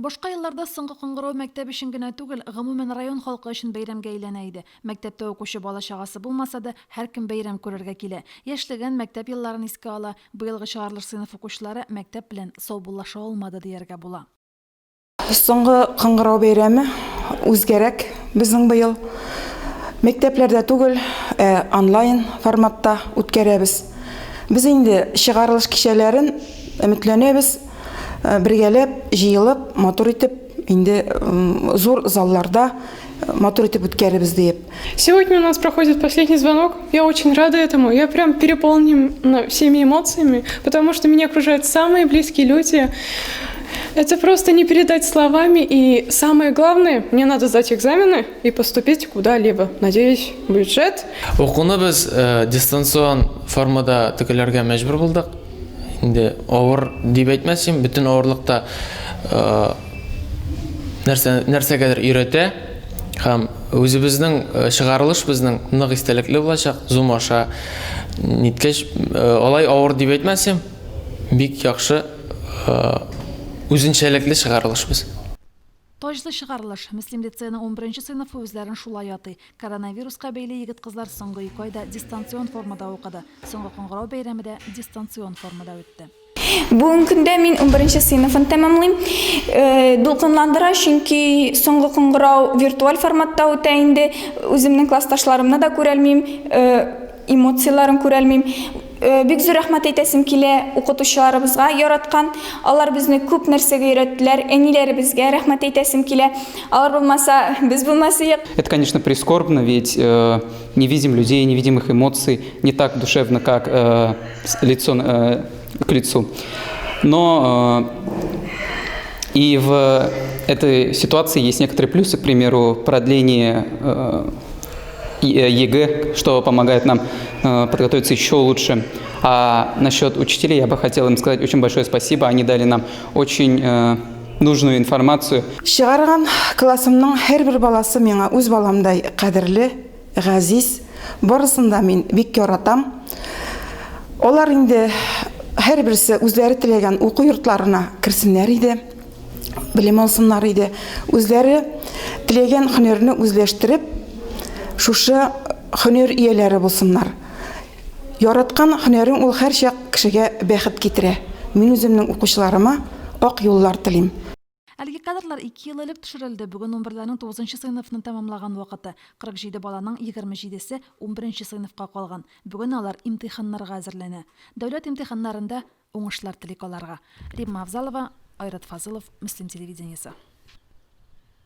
Башка елларда соңгы кыңгырау мәктәп өчен генә түгел, гомумән район халкы өчен бәйрәмгә әйләнә иде. Мәктәптә укучы бала-чагасы булмаса да, һәркем бәйрәм күрергә килә. Яшьлеген, мәктәп елларын искә ала. Быелгы чыгарылыш сыйныф укучылары мәктәп белән саубуллаша алмады дияргә була. Соңгы кыңгырау бәйрәме үзгәрәк безнең быел. Мәктәпләрдә түгел, ә онлайн форматта үткәрәбез. Без инде чыгарылыш кичәләрен өметләнәбез, Бергәләп җыелып, матур итеп, инде зур залларда матур итеп үткәребез диеп. Сегодня у нас проходит последний звонок. Я очень рада этому. Я прям переполнена всеми эмоциями, потому что меня окружают самые близкие люди. Это просто не передать словами. И самое главное, мне надо сдать экзамены и поступить куда-либо. Надеюсь, бюджет. Укуны без дистанцион формада төгәлләргә мәҗбүр булдык. Инде авыр дип әйтмәс идем, бөтен авырлык та нәрсә нәрсәгәдер өйрәтә һәм үзебезнең чыгарылыш безнең нык истәлекле булачак, Zoom аша ниткәч, алай авыр дип әйтмәс идем, бик яхшы үзенчәлекле чыгарылыш без. Таҗлы чыгарылыш. Мөслим лицееның унберенче сыйныфы үзләрен шулай атый. Коронавируска бәйле егет-кызлар соңгы ике айда дистанцион формада укыды. Соңгы кыңгырау бәйрәме дә дистанцион формада үтте. Бүгенге көндә мин унберенче сыйныфын тәмамлыйм. Дулкынландыра, чөнки соңгы кыңгырау виртуаль форматта үтә инде. Үземнең классташларымны да күрәлмим. Эмоцияләрен күрәлмим. Бик зур рәхмәт әйтәсем килә укытучыларыбызга, яраткан. Алар безне күп нәрсәгә өйрәттеләр. Әниләребезгә рәхмәт әйтәсем килә. Алар булмаса, без булмас идек. Это, конечно, прискорбно, ведь не видим людей, не видим их эмоций, не так душевно, как лицо к лицу. Но и в этой ситуации есть некоторые плюсы, к примеру, продление ЕГЭ, что помогает нам подготовиться еще лучше. А насчет учителей я бы хотел им сказать очень большое спасибо. Они дали нам очень нужную информацию. Чыгарган классымның һәрбер баласы миңа үз баламдай кадерле, газиз. Барысын да мин бик яратам. Алар инде һәрберсе үзләре теләгән уку йортларына керсеннәр иде. белем алсыннар иде. Үзләре теләгән һөнәрне үзләштереп, шушы һөнәр ияләре булсыннар. Яраткан һөнәрең ул һәрчак кешегә бәхет китерә. Мин үземнең укучыларыма ак юллар телим. Әлеге кадрлар ике ел элек төшерелде. Бүген унберләрнең тугызынчы сыйныфны тәмамлаган вакыты. 47 баланың 27-се унберенче сыйныфка калган. Бүген алар имтиханнарга әзерләнә. Дәүләт имтиханнарында Уңышлар телик аларга. Римма Авзалова, Айрат Фазылов, Мөслим телевидениесе.